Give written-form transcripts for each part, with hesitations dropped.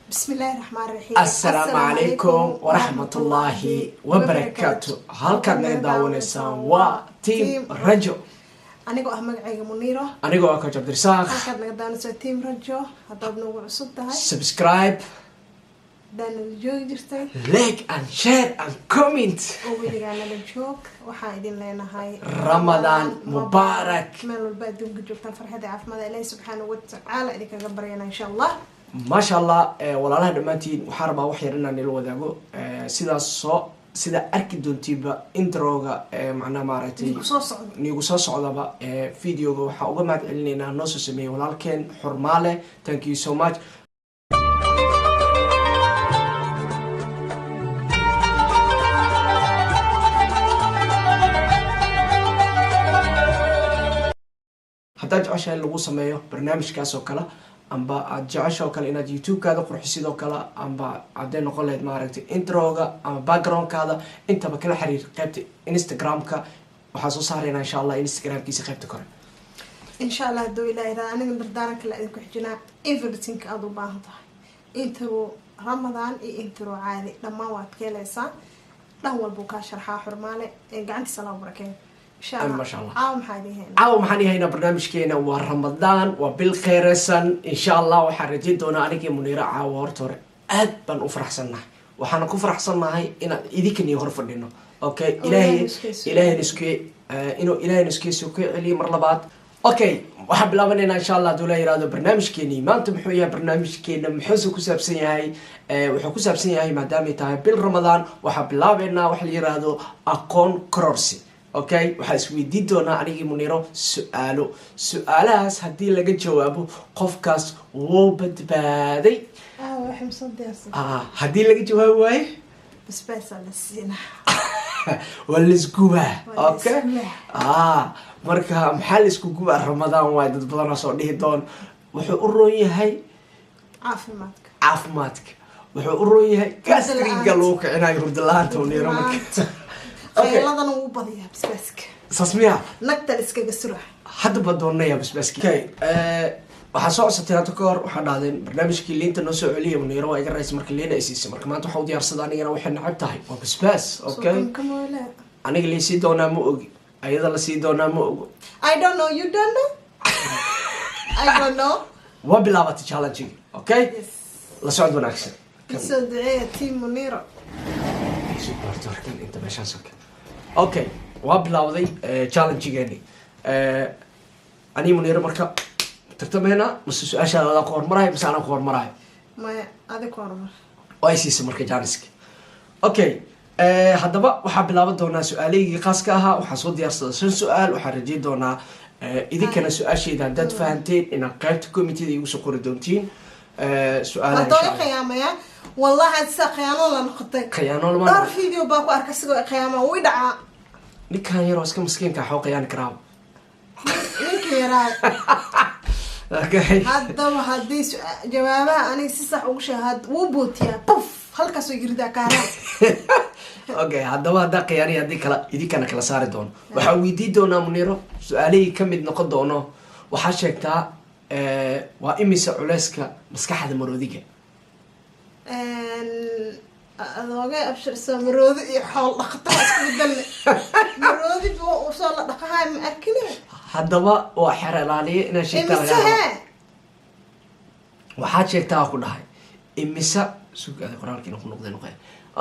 Bismillaahi raxmaan raxiim. Assalaamu calaykum waraxmatullaahi wabarakaatu. Halkaad naga daawanaysaan waa Team Rajo. Anigoo ah magacayga Muniiro. Anigoo ah Coach Cabdirasaaq. Halkaad naga daawanaysaa Team Rajo. Haddaad nagu cusub tahay, subscribe. Haddaad nala joogi jirtay, like and share and comment. Oo weligaa nala joog. Waxaan idin leenahay Ramadaan Mubaarak. Meel walba adduunka joogtaan, farxada, caafimaada Ilaahi subxaanahu watacaala idinkaga baryana, insha Allah. Maasha Allah. Walaalaha dhammaantiin, waxaan rabaa wax yar inaan ila wadaago. Sidaas soo sida arki doontiinba introga, macnaha maaragtay, idinku soo socdo. Niigu soo socdaba videoga. Waxaa uga mahad celinaynaa noo soo sameeyey walaalkeen Xurmaale. Thank you so much. Haddaad jeceshahay in lagu sameeyo barnaamijkaas oo kale, amba aad jecesha oo kale inaad YouTube-kaada qurxisid oo kale, amba hadday noqon lahayd maaragtay introga ama backgroundkaada, intaba kala xiriir qaybta Instagram-ka. Waxaan soo saaraynaa, insha Allah, Instagram-kiisa qaybta kore. Insha Allah, hadduu Ilaah iraa, aniga dardaaran kale idinku xijinaa. Everything aada u baahan tahay, intro Ramadaan iyo intro caadi, dhammaan waad ka helaysaa. Dhan walbuu kaa sharxaa Xurmaale ee gacantiisa loo barakeeyo, insha Allah. Masha Allah. Caawa maxaa idin hayna? Caawa maxaan ihaynaa? Barnaamijkeena waa Ramadaan, waa bil kheyresan, insha Allah. Waxaan rajayn doonaa anigii Muniiro caawa horta hore aad baan u faraxsannahay. Waxaana ku faraxsannahay inaan idinkan iyo hor fadhino. Okay, ilaahay Ilaahay isku ilaahay isku inuu Ilaahay isku ka celiyo mar labaad. Okay, waxaan bilaabanaynaa, insha Allah, hadduu la yiraahdo, barnaamijkeeni maanta. Muxuu yahay barnaamijkeena? Muxuuse ku saabsan yahay? Wuxuu ku saabsan yahay, maadaamay tahay bil Ramadaan, waxaan bilaabeynaa waxa la yiraahdo aqoon kororsi. Okay, waxaa isweydiin doonaa anigii Muniiro su-aalo. Su-aalahaas haddii laga jawaabo, qofkaas wuu badbaaday. Ah, waxay soo diyaarsan. Ah, haddii laga jawaabi waaye, basbaasaa la siinaa. Waa laisgubaa. Waa okay laisgubaa. Ah, marka maxaa laisku gubaa? Ramadaan waay, dad badanaa soo dhihi doon. Wuxuu u roon yahay caafimaadka. Caafimaadka wuxuu u roon yahay, gastriga lagu kicinayo, hurdo la-aanta, Muniiro marka. Okay. Qayladana wuu badiyaa basbaaska. Saas miya? Nagta la iskaga sura. Hadda baa doonaya basbaaski. Okay, waxaa soo codsatay hadda ka hor, waxaa dhahdeen barnaamijkii liinta noo soo celiya. Muniiro waa iga rays marka liina ay siisay. Marka maanta waxaa u diyaarsada anigana waxay nacab tahay waa basbaas. Okay. Soddonka moole. Aniga laysii doonaa ma ogi, ayada la sii doonaa ma ogo. I don't know, you don't know, I don't know. Waa bilaabatay challenge. Okay. Yes. La socod wanaagsan. Soo duceeya Team Muniro. Kan inta meeshaas. Okay, okay, waa bilowday challengegeeni. Anii Muniiro marka tartameena, mase su-aashaada adaa ku hormarayo mase anaa ku hormarayo? Maya, adig ku hormar. Oo ay siisay marka janiska. Okay, haddaba waxaa bilaaban doonaa su-aalaygii khaaska ahaa. Waxaan soo diyaarsaday shan su-aal. Waxaan rajayn doonaa idinkana su-aashayda haddaad fahanteen inaad qaybta commentida igu soo qori doontiin su-aalaha, haddoo insha i Allah. Khiyaamaya wallahi, sidaa khiyaano la noqotay. Khiyaano lama Dhowr video baa ku arkay sigoo khiyaama, wuu i dhacaa. Ninkan yaroo iska maskiinka xoo khiyaani karaaba. Ninka yaraa. Okay. Haddaba haddii jawaabaha aniga si sax ugu sheega, wuu bootiyaa, puf, halkaasoo yiridaa kaaraan. Okay, haddaba haddaa khiyaaniya haddii kala idinkana kala saari doono, waxaa weydiin doonaa Muniiro su-aalihii ka mid noqon doono. Waxaa sheegtaa waa imisa culeyska maskaxda maroodiga? Adooge abshirsa, maroodi iyo xool dhaqato waa isku bedelne. Maroodi soo la dhaqahay ma arkine. Haddaba waa xer ilaaliye inaad sheegtaa imise lagaa rabo. Hee. Waxaad sheegtaa waa ku dhahay imisa sugaada qoraalka inuu ku noqday noqday.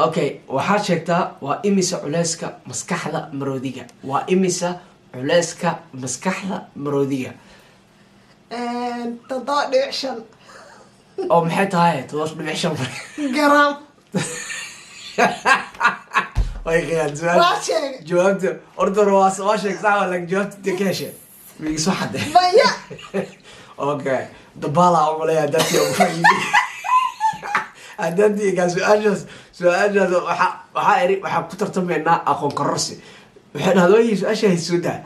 Okay, waxaad sheegtaa waa imisa culeyska maskaxda maroodiga? Waa imisa culeyska maskaxda maroodiga? 7.5. Oo maxay tahay 7.5? Garam. Way qiyaan su-aal. Waa sheegay. Jawaabta horta hore waa sheeg sax waa, laakiin jawaabta intee ka heshay miigi soo xadde? Maya. Okay, dabaala umaleeya dadkii ugu faa'iiday haddaadii kaa su-aashaas. Waxaa iri waxaan ku tartamaynaa aqoon kororsi. Waxay dhahda way su-aasha haysoodaa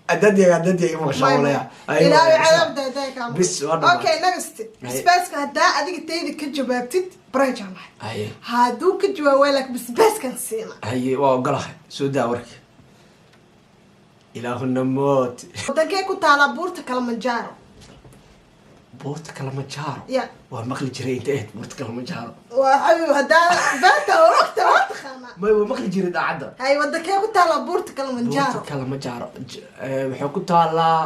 haddaadii iga maqashaa umaleeya. Ilaahay cadaab daadaa kaa. Bis, waa dhamaatay. Okay, next. Basbaaska haddaa adiga tayda ka jawaabtid, breja mahay. Haye. Hadduu ka jawaab waay, laakiin basbaaskan siina. Haye, waa ogolahay. Soo daa warka, ilaahuna mood. Wadankee ku taalaa buurta Kilimanjaro? Buurta Kilimanjaro. Ya. Waa maqli jiray inta ahayd buurta Kilimanjaro. Waa xabib, haddaa beerta ogta, waa taqaanaa. May, waa maqli jiray daacadda. Hay, wadankee ku taala buurta Kilimanjaro? Buurta Kilimanjaro waxay ku taalaa,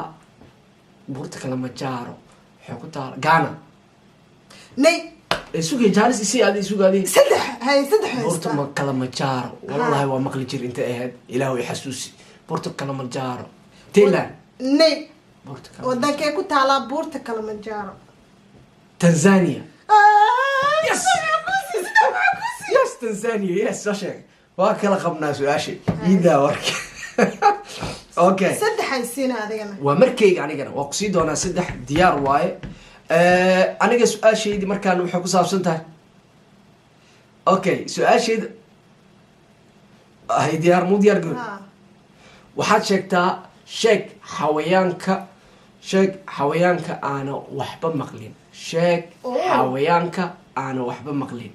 buurta Kilimanjaro waxay ku taalaa Ghana. Nay. Sugay jaanis isi adi sugaadi. Saddex hay, saddex Buurta haysta. Ma Kilimanjaro, wallahi waa maqli jiray inta ahayd. Ilaahu i xasuusi, buurta Kilimanjaro, Thailand. Nay. Buurta Kilimanjaro. Wadankee ku taalaa buurta Kilimanjaro? Tanzania. Yes. Yes, Tanzania, yes, soo sheeg. Waa kala qabnaa su-aasha iidaa warka. Okay. Saddex ay siina adigana. Waa markayga, anigana waa kusii doonaa saddex, diyaar waaye. Aniga su-aashaydii markaan waxay ku saabsan tahay, okay, su-aashayda hay, diyaar muu diyaar garo? Ha. Waxaad sheegtaa, sheeg xawayaanka, sheeg xawayaanka aana waxba maqlin, sheeg. Oh. Xawayaanka aana waxba maqlin.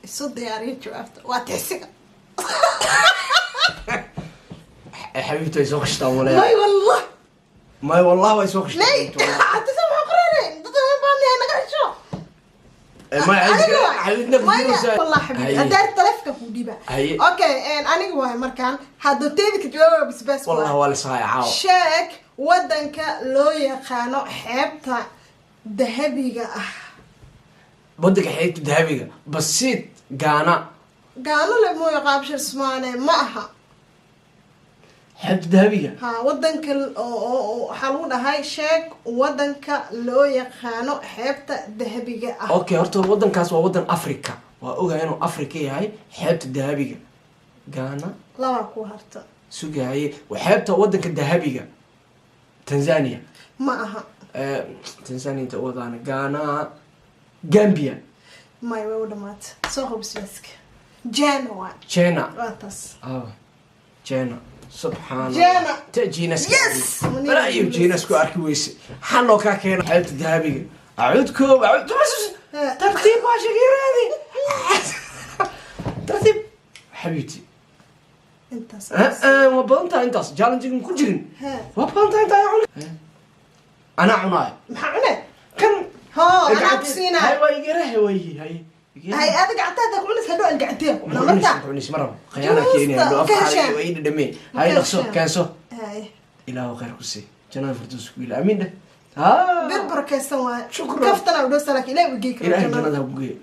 Isu diyaariyo jawaabta, waa tixsiga. Xabiibta way soo qashtaa walaa. May wallah. May wallah, way soo qashtaa. Nay, hadda waxaa qorane dad baan naga hesho. May. Aniga waay. Xabiibna. Maya, wallah xabiib, haddaa taleefka ku dhiba. Haye. Okay, aniga waay markaan hadda teedi ka jawaaba basbaas waay. Wallah waa lishaaya caawa. Sheeg wadanka loo yaqaano xeebta dahabiga ah. Wadanka xeebta dahabiga, basiid, Gaana. Gaano le mooyo, qaabshir Smaane ma aha. Xeebta dahabiga. Ha, wadanka oo waxaa lagu dhahay sheeg wadanka loo yaqaano xeebta dahabiga ah. Okay, horta wadankaas waa wadan Africa, waa ogahay inuu Africa yahay. Xeebta dahabiga, Gaana. Labaa ku harta. Sugahaye, waa xeebta wadanka dahabiga, Tanzania. Ma aha. Tanzania inta wadaana, Ghana, Gambia. May, way u dhamaata, soo qabo basbaaska, jana waa. China. Waa taas. Ah, China, subxaan. China. Ta jinas. Yes! Balaayo jinas ku arki weyse, maxaa loo kaa keena xeebta dahabiga? Acuudko acuud, tartiib waa sheegiraadi, tartiib xabiibti. Intaas. Waa badan tahay intaas, challenge ku jirin. He. Waa badan tahay intaa, cun, anaa cunaayo. Maxaa cune? Kan. Ho, anaa ku siinaa. Hay, waa igaraha way hay. Hay, adiga gacantaada ku cunis, hadhow aan gacantee ku cuna marka. Cunis ma rabo, khiyaana keenaya hadhow. Ka afka heshaan. waa ii dhadhamee. Hay, dhaqso keenso. Hay. Ilaahu khayr ku sii, jannada firdaws ku ila, amiin dheh. Bir barakaysan waaye. Shukran. Kaftana u dhowsa, laakiin Ilahi u geey karo Ilaahay jannada. Jannada ha ku geeyo.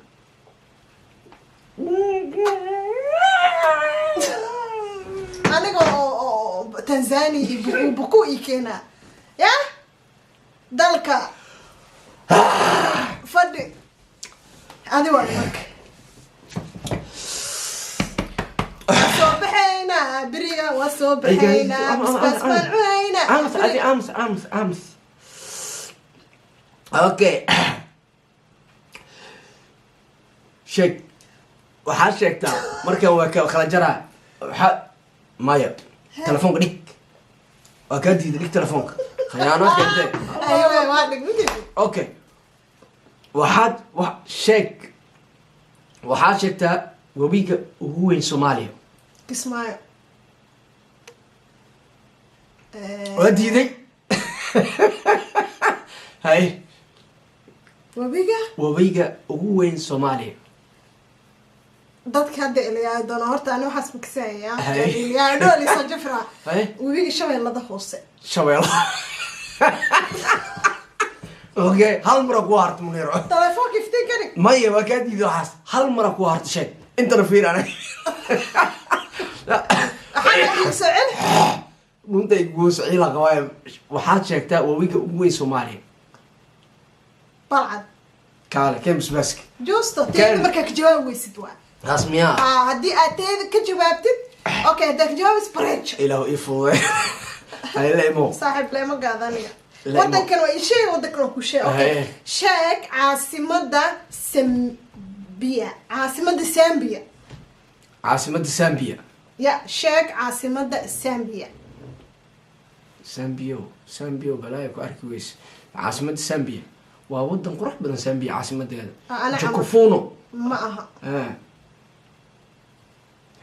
Aniga oo Tanzania iyo buku buku ii keenaa ya dalka fadhi adi waa marka. Waa soo baxaynaa beriga, waa soo baxaynaa, basbaas baan cunaynaa. Aamus adi, aamus, aamus, aamus. Okay, sheeg, waxaad sheegtaa markan waa kala jaraa. Waxaa maya, telefoonka dhig, waa kaa diiday, dhig telefoonka, khiyaano keentee. Aywa, waa dhig mid. Okay, waxaad wa sheeg, waxaad sheegtaa webiga ugu weyn Soomaaliya. Kismaayo. Waa diiday, hay. Webiga. Webiga ugu weyn Soomaaliya. Dadka hadda ilayaa doona horta, ani waxaas makasaya. Hay. Ilyaa dhoolisa jafra. Hay. Webiga Shabeellada Hoose. Shabeelo. Okay, hal mara ku harta, Muniro. Telefoonka iftiin ka dhig. Maya, waa kaa diiday waxaas. Hal mara ku harta, sheeg, intana fiir aniga. Waxaa soo celi. Dhuntay guus ciila qabaayo. Waxaad sheegtaa webiga ugu weyn Soomaaliya. Balcad. Kaale keen basbaaska. Juusto teeda. Keen. Markaa ka jawaab weysid waa Taas miyaa? Aa, haddii aad teeda ka jawaabtid, okay, haddaa ka jawaabaysid bareejo. Ilaahu ii fududay, hayla imo. Saaxiib, lema gaada aniga. La imo. Wadankan waa ii sheeg, wadankan waa ku sheeg, okay. Haye. Sheeg caasimada Zambia, caasimada Zambia. Caasimadda Zambia. Ya, sheeg caasimada Zambia. Zambio, Zambio, balaayo ku arki weyse. Caasimadda Zambia waa wadan qurux badan, Zambia caasimadeeda. Ah, ana Jukufuno. Ma aha. Ah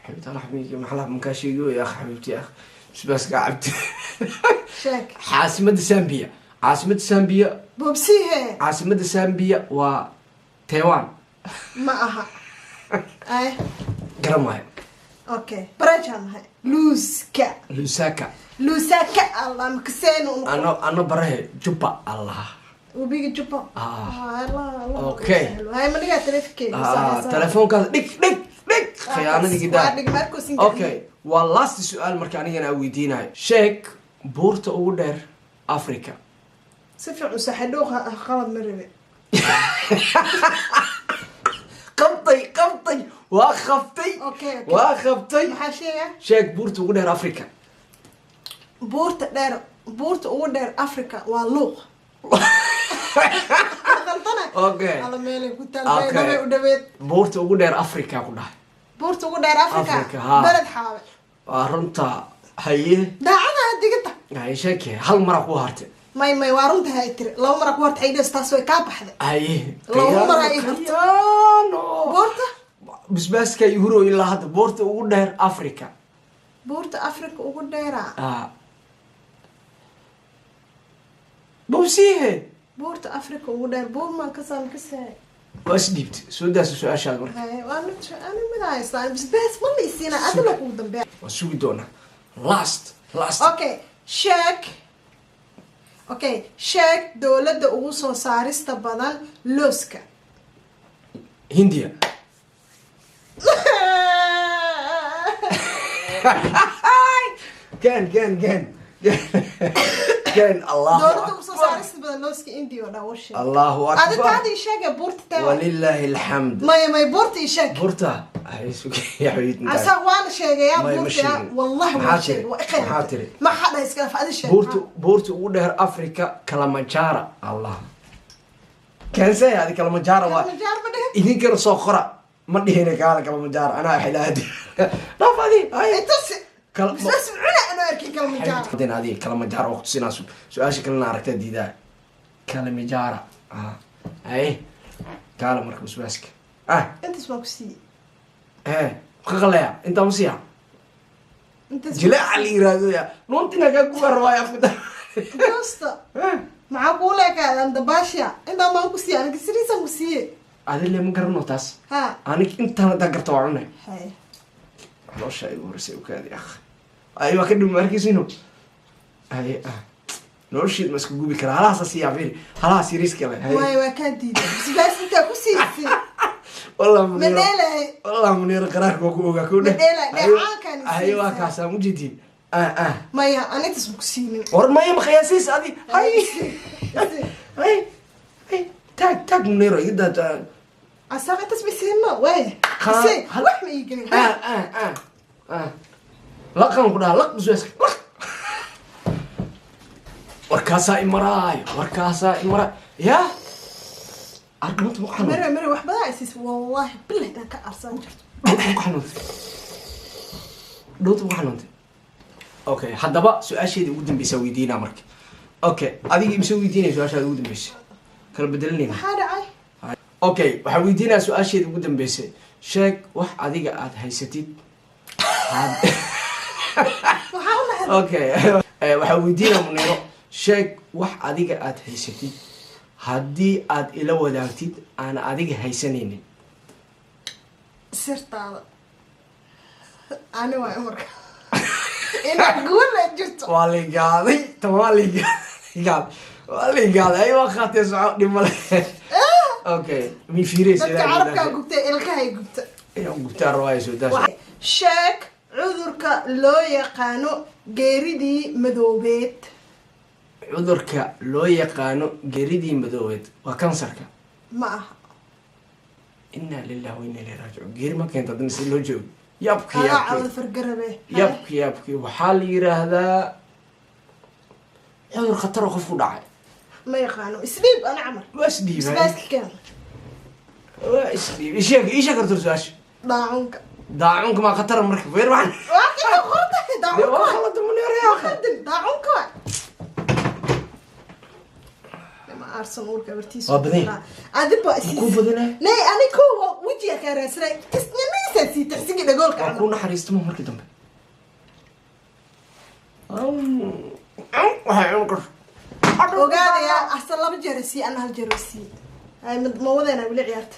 xabiibti, ala xabiibti, maxaa makaa sheegi wey? Akh xabiibti, akh, basbaaska cabti. Sheeg. Caasimadda Zambia, Caasimadda Zambia. Boobsihe. Caasimadda Zambia waa Taiwan. Ma aha ay. Garan maayo. Okay, barajaan nahay, Luuska. Lusaka. Lusaka, Allah makaseen. Ano barahe Juba Allah. Webiga Juba. Ah. Allah, Allah. Okay. Hay, ma dhigaa taleefankeeda? Ah, telefoonkaas dhig, dhig, dhig, khiyaanadii Waa gidaa. dhig markuusin. Okay, waa last su-aal marka anigana aan weydiinayo. Sheeg buurta ugu dheer Africa. Si fiican u saxadhowqa ah, qalad ma rabe. Qabtay, qabtay, waa qabtay. Okay. Waa qabtay. Maxaa sheegaa? Sheeg buurta ugu dheer Africa. Buurta dheer, buurta ugu dheer Africa waa Luuq. Qaldana. Okay. Alla, meelay ku taal. Okay. Baydhabo u dhaweed. Buurta ugu dheer Africa ku dhahay. Buurta ugu dheer Africa. Africa, ha. Beled Xaawe. Waa runta, haye. Daacada digata. Haye, sheeke, hal mara ku hartay. May, may, waa runta hay tiri, laba mara ku horta ay taas way kaa baxday. Haye. Laba mar ay hartay. Khiyaano. Buurta. Basbaaska iyo huro ilaa hadda. Buurta ugu dheer Africa. Buurta Africa ugu dheeraa. Ah, bawsiihe. Buurta Africa ugu dheer, buur maan kasaan kasee. Waa is dhiibtay, soo daasa su-aashaada marka. Haye, waa mid ani mid haystaa, basbaas ma laysiina adina kugu dambeeya. Waa sugi doonaa, last, last. Okay, sheeg, okay, sheeg dowladda ugu soo saarista badan looska. Hindiya. Ken, ken, ken, ken, Allahu Dowladda ugu soo akbar. saarista badan looska India oo dhan washe. Allahu Adi akbar. Taada ii sheege, buurta taa. Walilaahi alxamd. Maya, may, buurta ii sheeg. Buurta ay sugi ya xabiib. Asaa waana sheegayaa. Maya, ma Buurta. sheegin. Wallahi Maxaa waan tiri? sheegay, waa iqeyn. Maxaa tiri? Maxaa dhahay? Iska dhaaf, adi sheeg. Buurta ugu dheer Africa Kilimanjaro. Allah keensay adi, Kilimanjaro waa. Kilimanjaro ma dhihin. Idinkana soo qora, ma dhihina kaala Kilimanjaro, anaa xilaadi dhaaf adi ay. Itusi. Bisbaas cuna anoo arkin Kilimanjaro. Xabiibtin, adi Kilimanjaro waa kutusinaa. Su-aasha kalena aragtaa diidaa Kilimanjaro. Ah, ay kaala marka basbaaska ah. Intaas waan ku siiyey. Eh, ka qalaya intaa ma siiya. Intaas. Jilaaca la yiraahdo ya nuuntina kaa guba rabaay afka. Goosta. Maxaa kuu leekaadan dabaasha? Intaan baan ku siiyey aniga, siriisaan ku siiyey. Adi le ma garano taas. Ha. Anig intaan haddaa garta waa cunay. Hay. Caloosha igu horeysay ukaadi akh, ay waa ka dhumi markiisino. Ay ah, nolosheed ma iska gubi karaa? Halahaasa siiyaa, fiiri, halahaas yariiska le. Hay. Waay, waa kaa diiday bisbaas intaa ku siisay. Wallah Ma Muniiro. dheelahay. Wallah Muniiro, qaraarka waa ku ogaa ku dheh. Ma dheelahay, dheecaankaan i Ay, waa siisay. kaasaa mujeediin ah ah. Maya, anitas ma ku siinin. War maya, ma qiyaasiis adi. Hay hay hay, taag, taag, Muniiro, iga daa. Asaga intaas ma siino waay. Si wax ma ii gelin. Ah ah ah ah, laqan ku dhaha, laq basbaaska laq. Warkaasaa imaraayo, warkaasaa imaraayo ya arganta ma xanuun. Mare, mare, wax badan ay siisay, wallahi billahi inaan ka arsan jirto. Dhowta ma ku xanuuntay? Dhowta ma ku xanuuntay? Okay, haddaba su-aasheedii ugu dambeysaa weydiinaa marka. Okay, adiga imse weydiinaya su-aashaada ugu dambeysay, kala bedelinayna. Maxaa dhacay? Okay, waxaan weydiinaya su-aasheedii ugu dambeysay. Sheeg wax adiga aada haysatid Waxaa u nahay. Okay, waxaan weydiinaya Muniiro, sheeg wax adiga aada haysatid haddii aad ila wadaagtid aan adiga haysanaynin. Sirtaada ani waay marka inaad guula jirto. Waa laygaaday tan, waa laygaaday, waa laygaaday. Ay, waa qaatee, soco, dhib male. Okay, mi fiireysa. Dadka carabkaa gubtay, ilkahay gubta. Inaan gubtaa rabaayo, soo daas. Sheeg cudurka loo yaqaano geeridii madoobeed. Cudurka loo yaqaano geeridii madoobeed waa kansarka. Ma aha. Inaa lillahi wa inaa ilayhi raajicuun. Geeri ma keenta haddana si loo joogo yaabki. Adaa Yaabki. Cawda fargarabe. Yaabki, yaabki, waxaa la yiraahdaa cudur khatar oo qof ku dhacay. Ma yaqaano, isdhiib ana camar. Waa isdhiibay. Isbaaska keen. Waa isdhiib. Isheeg, isheeg karto su-aasha. Daacunka. Daacunka maa khatar marka weer waxan. Waa kii qorta. Dee daacunka. waa khalada, Munir yaa akhi. Qaldin, daacunka waa ma aarsan uurka abartiisa. Waa badan yahay. Adiba. Kuu badanay. Nay, ani ko wejiga kaa raadsanay, isnimiisa sii taxsigii dhagoolka. Waa kuu naxariistamo markii dambe waxay cuni karto. Ogaadaya, asal 2 jeer sii, ana 1 jeer sii. Ay, ma wadayna weli ciyaarta?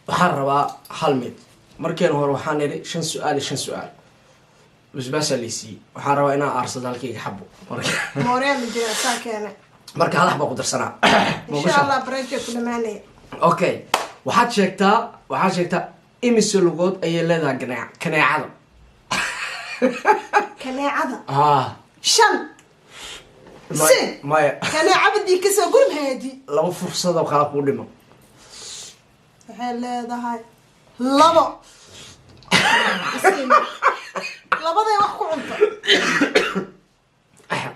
Waxaan rabaa hal mid. Markeen hore waxaan idhi 5 su-aal iyo 5 su-aal, basbaasaa laysiiyey. Waxaan rabaa inaan aarsado halkayga xabo. Mooryaa ma jira, saa keenay. Marka hal xabaa ku darsanaa. Insha Allah bareejay ku dhamaanaya. Okay, waxaad sheegtaa imise lugood ayay leedahay kaneecada? Kaneecada? Ah. 5. Si. Maya. Kaneecabadii kasoo gurmhaadi. 2 fursadoo kala kuu dhimo. Waxay leedahay 2. Labaday wax ku cunto.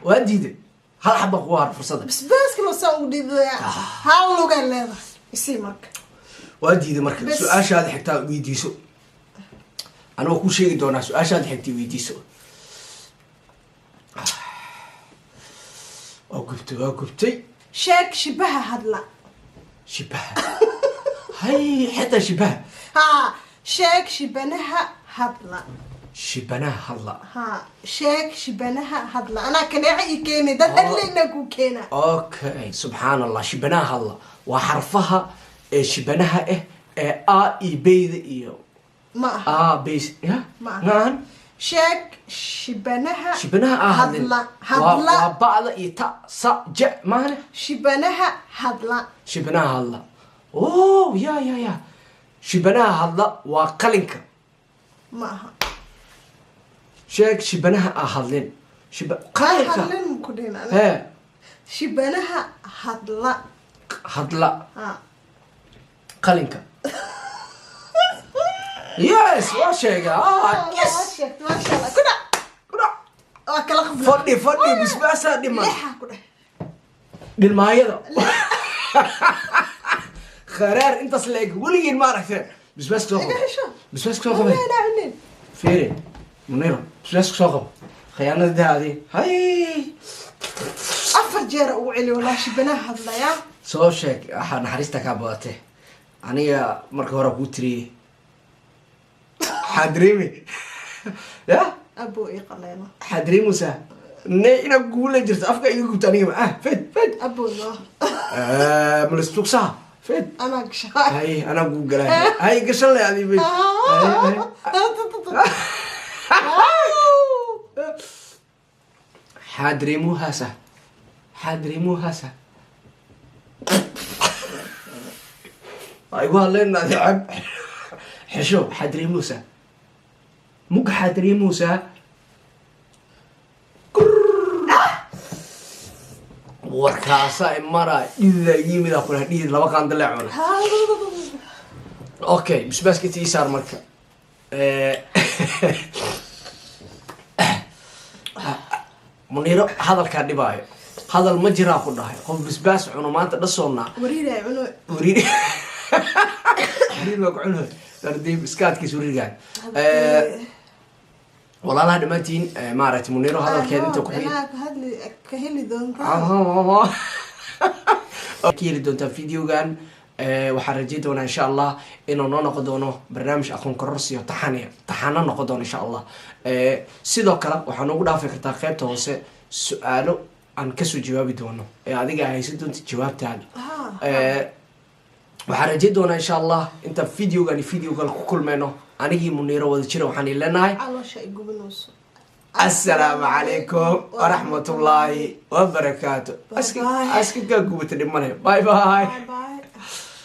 Waa diiday, hal xaba kugu har fursada. Basbaaska loo saa ugu dhidaya, hal lugaa leedahay, isii marka. Waa diiday marka. Bes. Su-aashaada xigtaa weydiiso, anigoo kuu sheegi doonaa. Su-aashaada xigtay weydiiso. Waa gubtay, waa gubtay. Sheeg shibaha hadla. Shibaha? Hay, xitaa shibaha? Ha, sheeg shibanaha hadla. Shibanaha hadla? Ha, sheeg shibanaha hadla. Anaa kaneeca ii keenay, dad hadlayna kuu keena. Okay, subxaan Allah. Shibanaha hadla waa xarfaha ee shibanaha ah ee a iyo beyda iyo Ma aha. A b ya. Ma aha. Maahan. Sheeg shibanaha Shibanaha a hadlin. Hadla. Hadla Hadla. Waa ba'da iyo ta, sa, ja, maahane? Shibanaha hadla. Shibanaha hadla, oh, ya ya ya, shibanaha hadla waa qalinka. Ma aha. Sheeg shibanaha a hadlin, shiba qalinka. Hadlin ku dhihin aniga. Hee. Shibanaha hadla. Hadla. Ha. Qalinka, yes, waa sheega. Ah, yes. Maasha Allah, ku dhac. Ku dhac. Waa kala qabla. Fadhi, fadhi, basbaasaa dhiman. Lixa ku dheh. Dhilmaayada kharaar intaas la eg weligiin ma aragteen. Basbaaska soo Iga qabo. xisho. Basbaaska soo qabay. Wallaahi cunin. Fiiri Muniro, basbaaska soo qabo, khiyaanada daadi hay. 4 jeer ugu celi, walaa shibanaha hadlaya. Soo sheeg, waxaa naxariista kaa badatay. Aniga marka hore kuu tiriyey, waxaa dareemi ya. Abuu ii qaleeno. Waxaa dareemaysaa ne inaad guula jirto, afka iga gubta aniga. Ah, fed fed. Abuu no. Malistugsaha fed. Anaa gashaa. Hay, anaa kuu galay, hay, gashan le adi bay. Hay, hay. Waxaa dareemuhaasa, waxaa dareemuhaasa, waa igu hadleen adi cab xesho. Waxaa dareemuhaysaa mug, waxaa dareemuhaysaa warkaasa imara dhidida yimid kula dhidid 2 qaando lee cuna. Okay, basbaaska inta ii saar marka. Muniiro, hadalkaa dhibaayo, hadal ma jiraa ku dhahay qof basbaas cuno maanta dhasoonnaa. Wariiray cuno. Wariir, wariir baa ku cuno tardiib iskaadkiis wariirgaan. Walaalaha dhammaantiin, maaragtay, Muniiro hadalkeeda inta ku xigi Inaa ka hadli ka heli doontaa. Ka heli doontaa videogan. Waxaan rajeyn doonaa insha Allah inuu noo noqon doono barnaamij aqoon kororsi iyo taxaniya taxano noqon doono insha Allah. Sidoo kale waxaa noogu dhaafi kartaa qaybta hoose su-aalo aan kasoo jawaabi doono ee adiga haysan doonta jawaabtaada. Waxaan rajeyn doonaa insha Allah intaan videogan iyo videogan ku kulmayno, anigii Muniiro wada jira waxaan idin leenahay Caloosha ay gubinayso. Assalaamu calaykum waraxmatullaahi wabarakaatu. Bye bye. Aska kaa gubata dhib male. Bye bye. Bye bye.